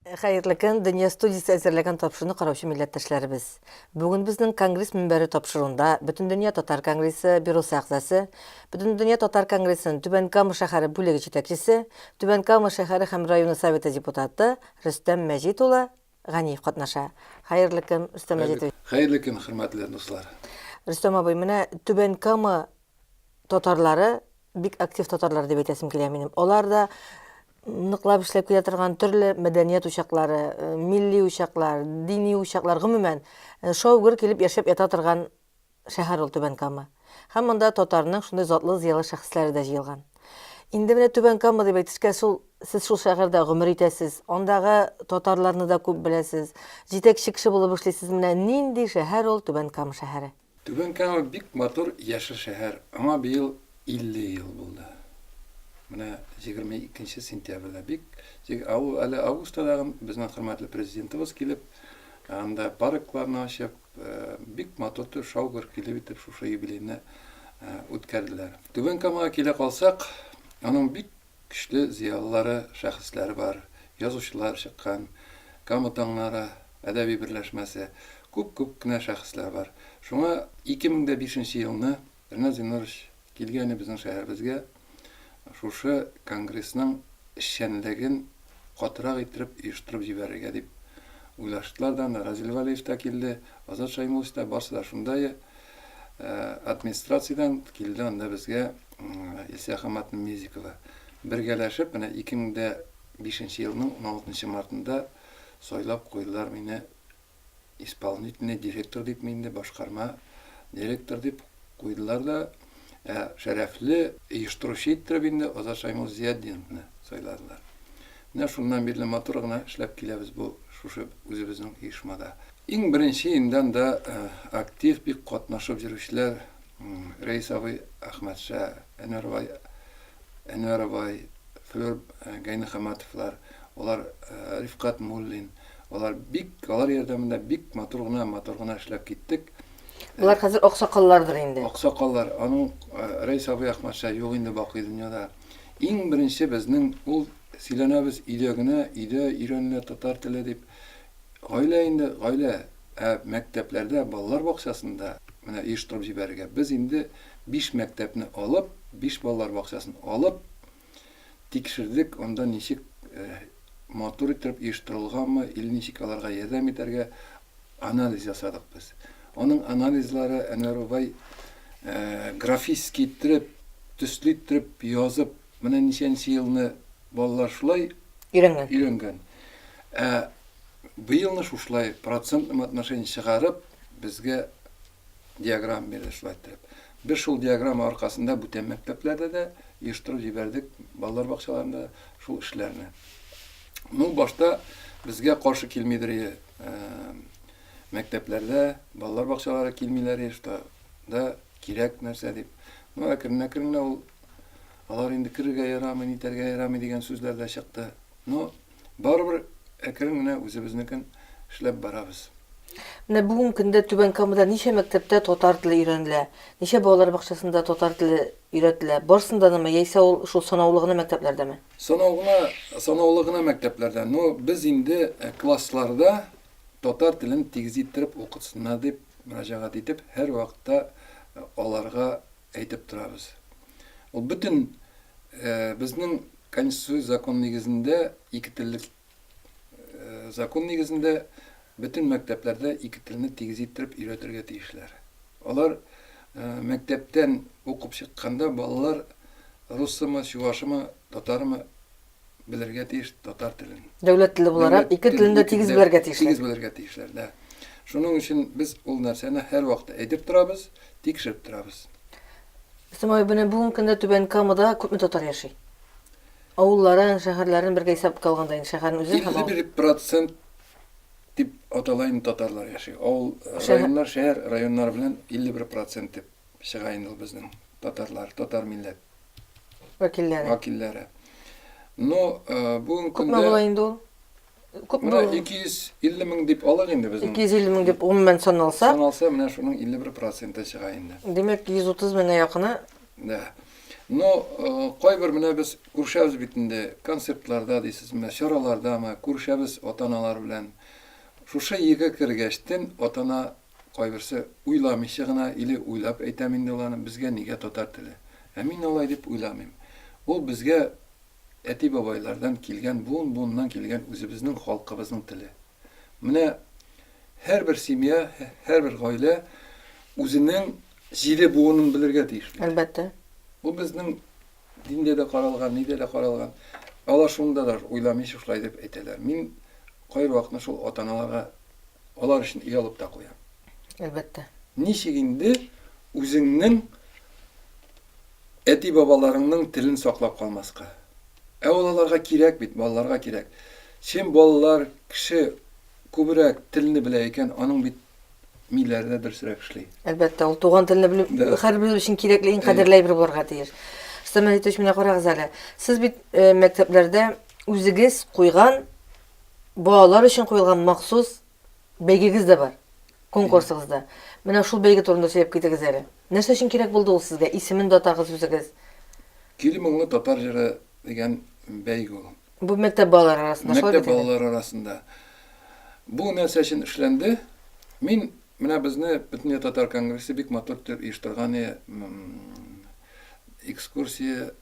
Хәерле көн, Дөнья студиясе әзерләгән тапшыруны караучы милләттәшләребез. Бүген безнең Конгресс мөнбәре тапшыруында Бөтендөнья татар конгрессы бюросы әгъзасы, Бөтендөнья татар конгрессының Түбән Кама шәһәре бүлеге җитәкчесе, Түбән Кама шәһәре һәм районы советы депутаты Рөстәм Мәҗит улы Ганиев катнаша. Хәерле көн, Рөстәм Мәҗитович. Хәерле көн, хөрмәтле дуслар. Рөстәм абый, менә Түбән Кама татарлары бик актив татарлар дип әйтәсем килә минем. Алар да ныклап эшләп килә торган төрле мәдәният учаклары, э, милли учаклар, дини учаклар, гомумән, э, шау-гөр килеп яшәп ята торган шәһәр ул Түбән Кама. Һәм монда татарның шундый затлы зыялы шәхесләре дә җыелган. Инде менә Түбән Кама дип әйтешкә, шул сез шул шәһәрдә гомер итәсез, андагы татарларны да күп беләсез, җитәкче кеше булып эшлисез. Менә нинди шәһәр ул Түбән Кама шәһәре? Түбән Кама бик матур яшел шәһәр. Аңа быел 50 ел булды. Менә 22 сентябрьдә бик әле августта тагын безнең хөрмәтле президентыбыз килеп, анда паркларны ачып, Бик матур төр шау-гөр килеп итеп шушы юбилейны үткәрделәр. Түбән Камага килә калсак, аның бик көчле зыялылары, шәхесләре бар, язучылар чыккан, Кама таңнары әдәби берләшмәсе, күп-күп кенә шәхесләр бар. Шуңа 2005 нче елны Ренат Зиннурович килгән безнең шәһәребезгә шушы конгрессның эшчәнлеген катырак иттереп оештырып җибәрергә дип уйлаштылар да, анда Разил Вәлиев та килде, Азат Шаймуллович та, барсы да шунда администрациядән килде анда безгә Илсөя Хаматовна Мезикова. Бергәләшеп, менә 2005 елның 16 мартында сайлап куйдылар мине исполнительный директор дип инде башкарма директор дип куйдылар да, ә шәрәфле оештыручы иттереп инде Азат Шаймул Зиятдиновны сайладылар. Менә шуннан бирле матур гына эшләп киләбез бу шушы үзебезнең оешмада. Иң беренче инде анда актив бик катнашып йөрүчеләр Рәис абый Әхмәтша, Әнвәр бай, Әнвәр абай, Флүр Гайнехаматовлар, алар Рифкать Муллин, Алар бик, алар ярдәмендә бик матур гына, матур гына эшләп киттек. Болар хәзер аксакаллардыр инде. Аксакаллар. Аның Рәис абый Әхмәтша юк инде бакый дөньяда. Иң беренче безнең ул сөйләнәбез өйдә генә, өйдә өйрәнелә татар теле дип. Гаилә инде, гаилә. Ә мәктәпләрдә, балалар бакчасында менә оештырып җибәрергә. Без инде биш мәктәпне алып, биш балалар бакчасын алып, Тикшердек, анда ничек матур иттереп оештырылганмы, или ничек аларга ярдәм итәргә, анализ ясадык без. Аның анализлары Әнвәр бабай графически иттереп, төсле иттереп язып, менә ничәнче елны балалар шулай өйрәнгән. Өйрәнгән. Ә быелны шушылай процентном отношении чыгарып, безгә диаграмма бирде шулай иттереп. Без шул диаграмма аркасында бүтән мәктәпләрдә дә оештырып җибәрдек, балалар бакчаларында шул эшләрне. Ну, башта безгә каршы килмидер э, мәктәпләрдә, балалар бакчалары килмиләр, что да кирәк нәрсә дип. Ну, әкрен-әкрен генә ул алар инде керергә ярамый, нитәргә ярамый дигән сүзләр дә чыкты. Но барыбер әкрен генә үзебезнекен эшләп барабыз. Менә бүгенге көндә Түбән Камада ничә мәктәптә татар теле өйрәнелә? Ничә балалар бакчасында татар теле өйрәтелә? Барысында дамы, яисә ул шул санаулы гына мәктәпләрдәме? Санау гына, санаулы гына мәктәпләрдә. Но без инде э, классларда татар телен тигез иттереп укытсыннар дип мөрәҗәгать итеп, һәрвакытта э, аларга әйтеп торабыз. Ул бөтен э, безнең конституция закон нигезендә икетеллек закон нигезендә бөтен мәктәпләрдә ике телне тигез иттереп өйрәтергә тиешләр. Алар мәктәптән укып чыкканда балалар русымы, чувашымы, татарымы белергә тиеш татар телен. Дәүләт теле буларак ике телен дә тигез белергә тиешләр. Тигез белергә тиешләр, да. Шуның өчен без ул нәрсәне һәрвакыт әйтеп торабыз, тикшереп торабыз. Сымай, менә бүгенге көндә Түбән Камада күпме татар яши? Авылларын, шәһәрләрен бергә исәпкә алганда инде шәһәрнең үзен һәм авыл. 51 процент дип атала инде татарлар яши. Авыл районнар, шәһәр районнар белән 51 процент дип чыга инде ул безнең татарлар, татар милләт вәкилләре. Вәкилләре. Но бүгенге көндә Күпме була инде ул? Күпме? Менә 250 мең дип алыйк инде безнең. 250 мең дип гомумән саналса. Саналса, менә шуның 51 проценты чыга инде. Димәк, 130 меңгә якыны. Да. Но кайбер менә без күрешәбез бит инде концертларда дисезме, чаралардамы, күрешәбез ата-аналар белән. Шушы ЕГЭ кергәчтен ата-ана кайберсе уйламыйча гына или уйлап әйтәм инде ул аны, безгә нигә татар теле? Ә мин алай дип уйламыйм. Ул безгә әти-бабайлардан килгән, буын-буыннан килгән үзебезнең халкыбызның теле. Менә һәрбер семья, һәрбер гаилә үзенең җиде буынын белергә тиеш бит. Әлбәттә. Бу безнең диндә дә каралган, нидә дә каралган. Алар шунда да уйламыйча шулай дип әйтәләр. Мин кайбер вакытны шул ата-аналарга алар өчен оялып та куям. Әлбәттә. Ничек инде үзеңнең әти-бабаларыңның телен саклап калмаска? Ә ул аларга кирәк бит, балаларга кирәк. Чем балалар, кеше күбрәк телне белә икән, аның бит миләре дә дөресрәк эшли. Әлбәттә, ул туган телне белү һәрберебез өчен кирәкле, иң кадерле әйбер булырга тиеш. Рөстәм Мәҗитович, менә карагыз әле. Сез бит э, мәктәпләрдә үзегез куйган балалар өчен куелган махсус бәйгегез дә бар. Конкурсыгыз да. Менә шул бәйге турында сөйләп китегез әле. Нәрсә өчен кирәк булды ул сезгә? Исемен дә атагыз үзегез. Көйле моңлы татар җыры дигән бәйге ул. Бу мәктәп балалары арасында шулай бит? Мәктәп балалары арасында. Бу нәрсә өчен эшләнде? Мин менә безне Бөтендөнья татар конгрессы бик матур итеп оештырган экскурсия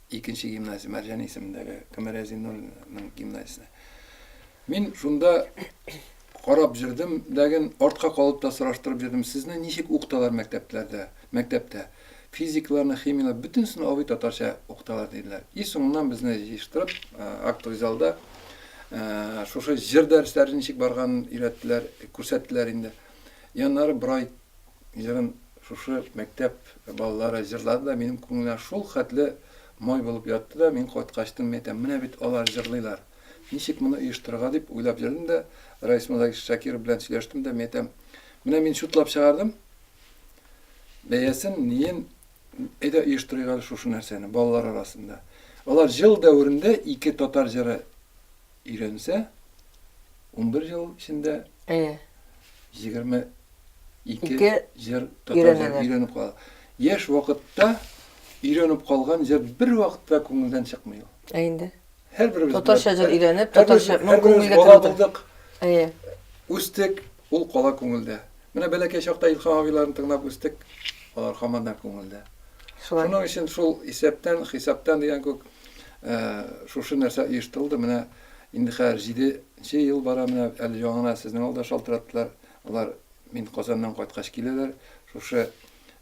икенче гимназия Мәрҗани исемендәге Камәрия Зиннуллинаның гимназиясенә. Мин шунда карап җөрдем, ләкин артка калып та сораштырып җөрдем, сезне ничек укыталар мәктәпләрдә, мәктәптә? Физикаларны, химияләрне, бөтенесен абый татарча укыталар диделәр. И соңыннан безне җыештырып, актовый залда шушы җыр дәресләре ничек барганын өйрәттеләр, күрсәттеләр инде. И аннары Брай җырын шушы мәктәп балалары җырлады да, минем күңелгә шул хәтле май булып ятты да, мин кайткачтын, мин әйтәм, менә бит алар җырлыйлар. Ничек моны оештырырга дип уйлап йөрдем дә, Раис Муллагич Шакиров белән сөйләштем дә, мин әйтәм, менә мин чутлап чыгардым, бәясен, ниен, әйдә оештырыйк әле шушы нәрсәне балалар арасында. Алар җыл дәверендә ике татар җыры өйрәнсә, 11 ел эчендә Әйе. 22 җыр татар җыры өйрәнеп кала. Яшь вакытта өйрәнеп калган җыр бер вакытта күңелдән чыкмый ул. Ә инде. Һәрберебез татарча җыр өйрәнеп, татарча моң күңелгә бала булдык. Әйе. Үстек, ул кала күңелдә. Менә бәләкәй чакта Илһам абыйларын тыңлап үстек, алар һаман да күңелдә. Шулай. Шуның өчен шул исәптән, хисаптан дигән күк, шушы нәрсә оештырылды. Менә инде хәзер җиденче ел бара, менә әле яңа сезнең алда шалтыраттылар. Алар мин Казаннан кайткач киләләр. Шушы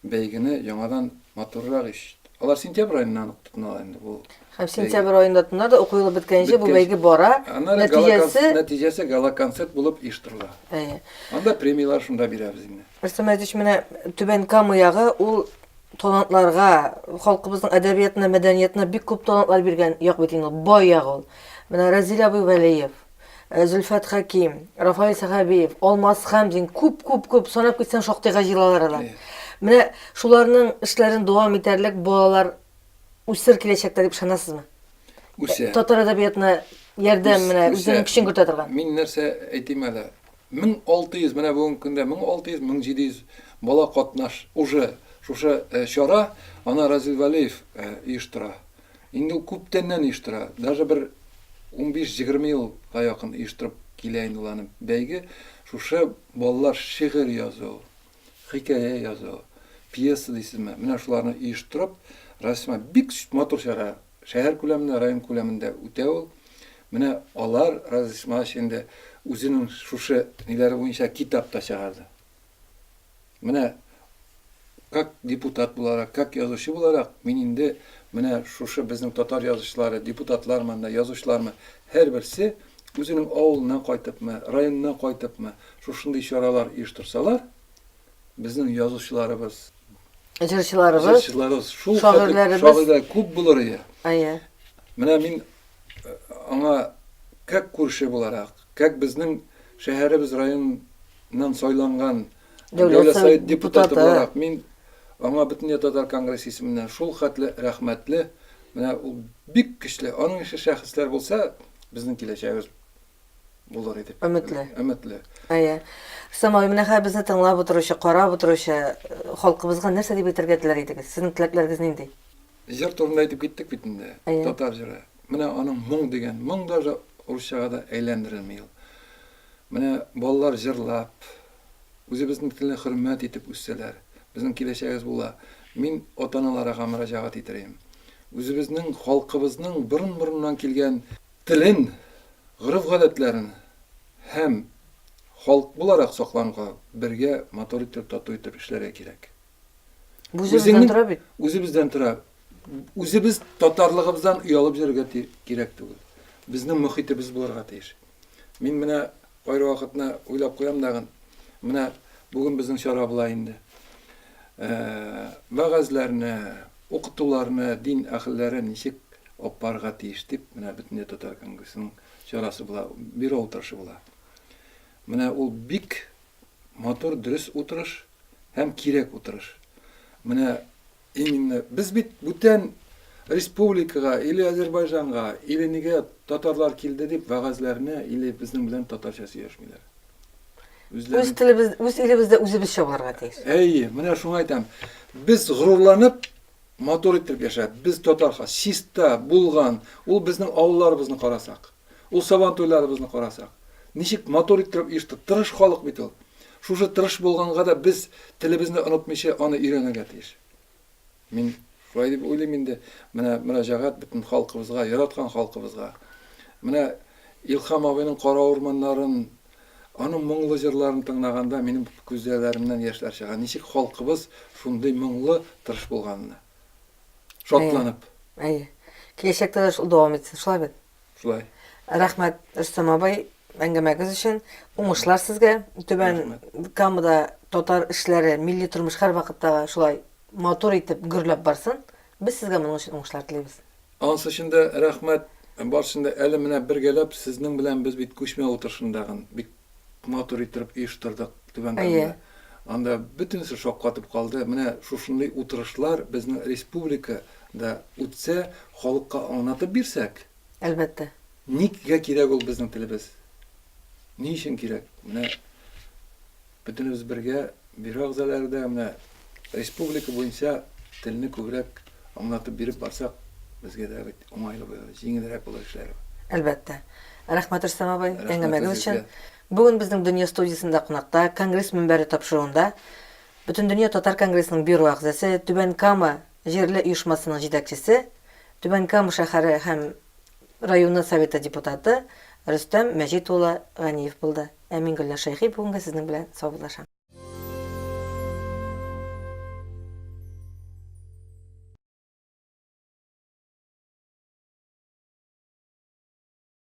бәйгене яңадан матуррак ич. Алар сентябрь аеннан ук тотыналар инде бу. Һәм сентябрь аенда тотына да, уку елы беткәнче бу бәйге бара. Аннары нәтиҗәсе нәтиҗәсе гала-концерт булып оештырыла. Әйе. Анда премияләр шунда бирәбез инде. Рөстәм Әзич, менә Түбән Кама ягы ул талантларга, халкыбызның әдәбиятына, мәдәниятына бик күп талантлар биргән як бит инде ул, бай як ул. Менә Разил абый Вәлиев, Э, Зөлфәт Хәким, Рафаэль Сәхәбиев, Алмаз Хәмзин, күп, күп, күп, санап китсәң шактыйга җыелалар алар. Менә шуларның эшләрен дәвам итәрлек балалар үсер киләчәктә дип ышанасызмы? Үсә. Э, татар әдәбиятына ярдәм менә үзенең көчен кертә торган. Мин нәрсә әйтим әле? 1600 менә бүгенге көндә 1600, 1700 бала катнаш уже шушы э, чара аны Разил Вәлиев оештыра. Инде ул күптәннән оештыра. Даже бер 15-20 елга якын оештырып килә инде ул аны бәйге. Шушы балалар шигырь язу, хикәя язу, пьеса дисезме, менә шуларны оештырып, Расима бик матур чара. Шәһәр күләмендә, район күләмендә үтә ул. Менә алар, Разил Исмаилович инде үзенең шушы ниләре буенча китап та чыгарды. Менә как депутат буларак, как язучы буларак, мин инде менә шушы безнең татар язучылары, депутатлармы анда, язучылармы, һәрберсе үзенең авылына кайтыпмы, районына кайтыпмы, шушындый чаралар оештырсалар, безнең язучыларыбыз, җырчыларыбыз, җырчыларыбыз шул шагыйрьләребез, шагыйрьләр күп булыр иде. Әйе. Менә мин э, аңа как күрше буларак, как безнең шәһәребез районнан сайланган Дәүләт Совет депутаты буларак мин аңа Бөтендөнья татар конгрессы исеменнән шул хәтле рәхмәтле. Менә ул бик көчле. Аның ише шәхесләр булса, безнең киләчәгебез булыр иде. Өметле. Өметле. Әйе. Рөстәм абый, менә хәзер безне тыңлап утыручы, карап утыручы э, халкыбызга нәрсә дип әйтергә теләр идегез? Сезнең теләкләрегез нинди? җыр турында әйтеп киттек бит инде. Әйе. Татар җыры. Менә аның моң дигән, моң даже русчага да әйләндерелми ул. Менә балалар җырлап, үзебезнең телне хөрмәт итеп үссәләр, безнең киләчәгебез була. Мин ата-аналарга мөрәҗәгать итәр идем. Үзебезнең халкыбызның борын-борыннан килгән телен, гореф-гадәтләрен һәм халык буларак саклануга бергә матур итеп, тату итеп эшләргә кирәк. Бу үзебездән тора бит. Үзебездән тора. Үзебез татарлыгыбыздан оялып йөрергә кирәк түгел. Безнең мөхитебез булырга тиеш. Мин менә кайбер вакытны уйлап куям дагын. Менә бүген безнең чара була инде. Э, вәгазьләрне, укытуларны дин әһелләре ничек алып барырга тиеш дип, менә Бөтендөнья татар конгрессының чарасы була, бюро утырышы була. Менә ул бик матур, дөрес утырыш һәм кирәк утырыш. Менә именно без бит бүтән республикага или Азербайҗанга, или нигә татарлар килде дип вәгазьләрне или безнең белән татарча сөйләшмиләр. Үз телебез, үз илебездә үзебезчә булырга тиеш. Әйе, менә шуңа әйтәм. Без горурланып, матур итеп яшәп, без татарха, чиста, булган, ул безнең авылларыбызны карасак. Ул сабан туйларыбызны карасак, ничек матур иттереп оешты, тырыш халык бит ул. Шушы тырыш булганга да без телебезне онытмыйча аны өйрәнергә тиеш. Мин шулай дип уйлыйм инде. Менә мөрәҗәгать бөтен халкыбызга, яраткан халкыбызга. Менә Илһам абыйның Кара урманнарын, аның моңлы җырларын тыңлаганда минем күзләремнән яшьләр чыга. Ничек халкыбыз шундый моңлы, тырыш булганына. Шатланып. Әйе. Киләчәктә дә шул дәвам итсен, шулай бит? Шулай. Рәхмәт, Рөстәм абый, әңгәмәгез өчен. Уңышлар сезгә. Түбән Камада татар эшләре, милли тормыш һәрвакытта шулай матур итеп гөрләп барсын. Без сезгә моның өчен уңышлар телибез. Анысы өчен дә рәхмәт. Барысын да әле менә бергәләп сезнең белән без бит күчмә утырышындагын бик матур иттереп оештырдык Түбән Камада. Анда бөтенесе шаккатып калды. Менә шушындый утырышлар безнең республикада үтсә, халыкка аңлатып бирсәк. Әлбәттә. Никгә кирәк ул безнең телебез? Ни өчен кирәк? Менә бөтенебез бергә бюро әгъзалары да менә республика буенча телне күбрәк аңлатып биреп барсак, безгә дә бит уңайлы булыр, җиңелрәк булыр эшләр. Әлбәттә. Рәхмәт, Рөстәм абый, әңгәмәгез өчен. Бүген безнең Дөнья студиясендә кунакта Конгресс мөнбәре тапшыруында Бөтендөнья татар конгрессының бюро әгъзасы, Түбән Кама җирле оешмасының җитәкчесе, Түбән Кама шәһәре һәм районы Советы депутаты Рөстәм Мәҗит улы Ганиев булды. Ә мин Гөлнар Шәйхи бүгенгә сезнең белән саубуллашам.